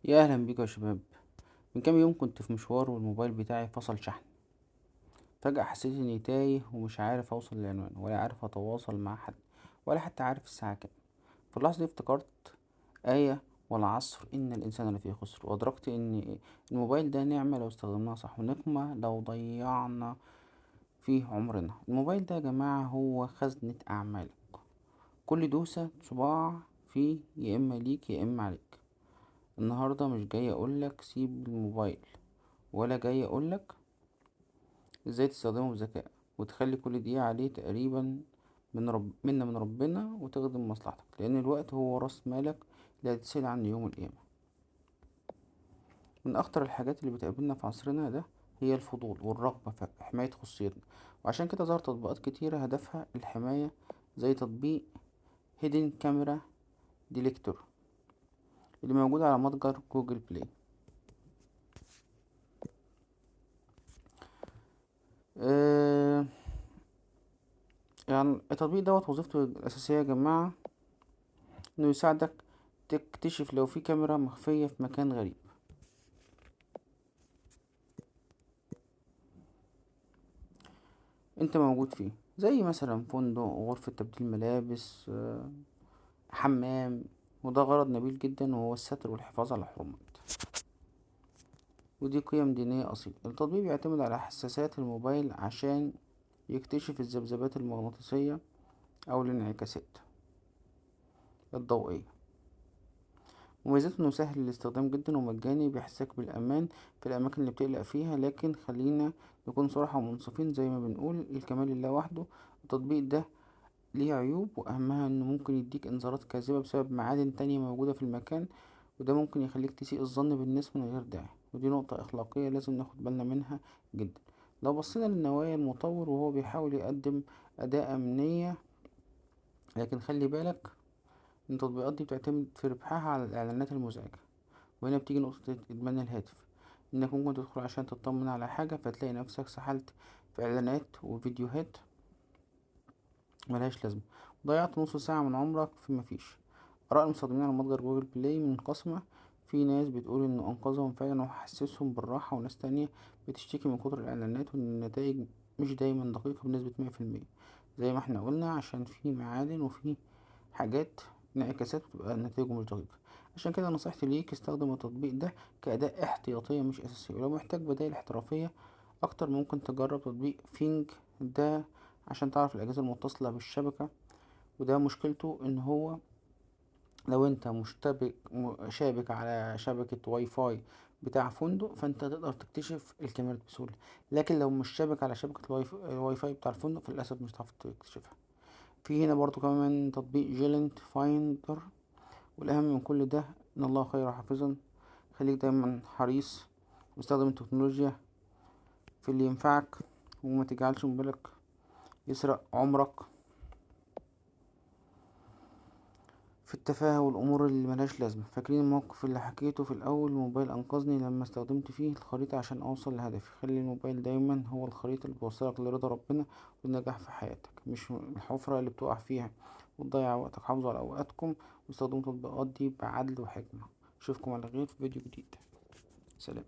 يا اهلا بيكم يا شباب. من كام يوم كنت في مشوار والموبايل بتاعي فصل شحن. فجأة حسيت اني تايه ومش عارف اوصل للعنوان، ولا عارف اتواصل مع حد، ولا حتى عارف الساعة كام. في اللحظة دي افتكرت آية والعصر إن الإنسان لفي خسر، وأدركت إن الموبايل ده نعمة لو استخدمناها صح، ونقمة لو ضيعنا فيه عمرنا. الموبايل ده يا جماعة هو خزنة أعمالك، كل دوسة صباع فيه يا إما ليك يا إما عليك. النهاردة مش جاي أقولك سيب الموبايل، ولا جاي أقولك إزاي تستخدمه بذكاء وتخلي كل دقيقة عليه تقريبا من رب منا من ربنا وتخدم مصلحتك، لأن الوقت هو رأس مالك لا تسأل عنه يوم القيامة. من أخطر الحاجات اللي بتقابلنا في عصرنا ده هي الفضول والرغبة في حماية خصوصيتنا، وعشان كده ظهرت تطبيقات كتيرة هدفها الحماية، زي تطبيق Hidden Camera Detector اللي موجود على متجر جوجل بلاي. آه، يعني التطبيق دوت وظيفته الأساسية يا جماعة إنه يساعدك تكتشف لو في كاميرا مخفية في مكان غريب. انت موجود فيه، زي مثلا فندق، غرفة تبديل ملابس، حمام. وده غرض نبيل جدا، وهو الستر والحفاظ على الحرمات، ودي قيم دينية أصيلة. التطبيق بيعتمد على حساسات الموبايل عشان يكتشف الذبذبات المغناطيسية أو الانعكاسات الضوئية. مميزاته انه سهل الاستخدام جدا ومجاني، بيحسسك بالامان في الاماكن اللي بتقلق فيها. لكن خلينا نكون صراحة ومنصفين، زي ما بنقول الكمال لله وحده. التطبيق ده ليه عيوب، واهمها انه ممكن يديك انذارات كاذبة بسبب معادن تانية موجودة في المكان، وده ممكن يخليك تسيء الظن بالناس من غير داعي، ودي نقطة اخلاقية لازم ناخد بالنا منها جدا. لو بصينا للنوايا المطور وهو بيحاول يقدم أداة أمنية، لكن خلي بالك إن التطبيقات دي بتعتمد في ربحها على الإعلانات المزعجة. وهنا بتيجي نقطة إدمان الهاتف، إنك ممكن تدخل عشان تطمن على حاجة فتلاقي نفسك سحلت في إعلانات وفيديوهات ملهاش لازمة، ضيعت نص ساعة من عمرك في مفيش. آراء المستخدمين على متجر جوجل بلاي منقسمة، في ناس بتقول إنه أنقذهم فعلا وحسسهم بالراحة، وناس تانية بتشتكي من كتر الإعلانات وإن النتائج مش دايما دقيقة بنسبة 100%، زي ما احنا قلنا عشان في معادن وفي حاجات انعكاسات بتبقى نتائجه مش دقيقة. عشان كده نصيحتي ليك استخدم التطبيق ده كأداة احتياطية مش أساسية، ولو محتاج بدائل احترافية أكتر ممكن تجرب تطبيق فينج ده عشان تعرف الأجهزة المتصلة بالشبكة. وده مشكلته إن هو لو انت مشتبك شابك على شبكة واي فاي بتاع فندق فانت تقدر تكتشف الكاميرات بسهولة، لكن لو مش شابك على شبكة الواي فاي بتاع الفندق فللأسف مش هتعرف تكتشفها. في هنا برضو كمان تطبيق Giant Finder. والأهم من كل ده إن الله خير حافظا، خليك دايما حريص واستخدم التكنولوجيا في اللي ينفعك، وما تجعلش موبايلك يسرق عمرك في التفاهة والأمور اللي ملهاش لازمة. فاكرين الموقف اللي حكيته في الأول؟ الموبايل أنقذني لما استخدمت فيه الخريطة عشان أوصل لهدفي. خلي الموبايل دايما هو الخريطة اللي بتوصلك لرضا ربنا والنجاح في حياتك، مش الحفرة اللي بتقع فيها وتضيع وقتك. حافظوا على أوقاتكم واستخدموا التطبيقات دي بعدل وحكمة. أشوفكم على خير في فيديو جديد. سلام.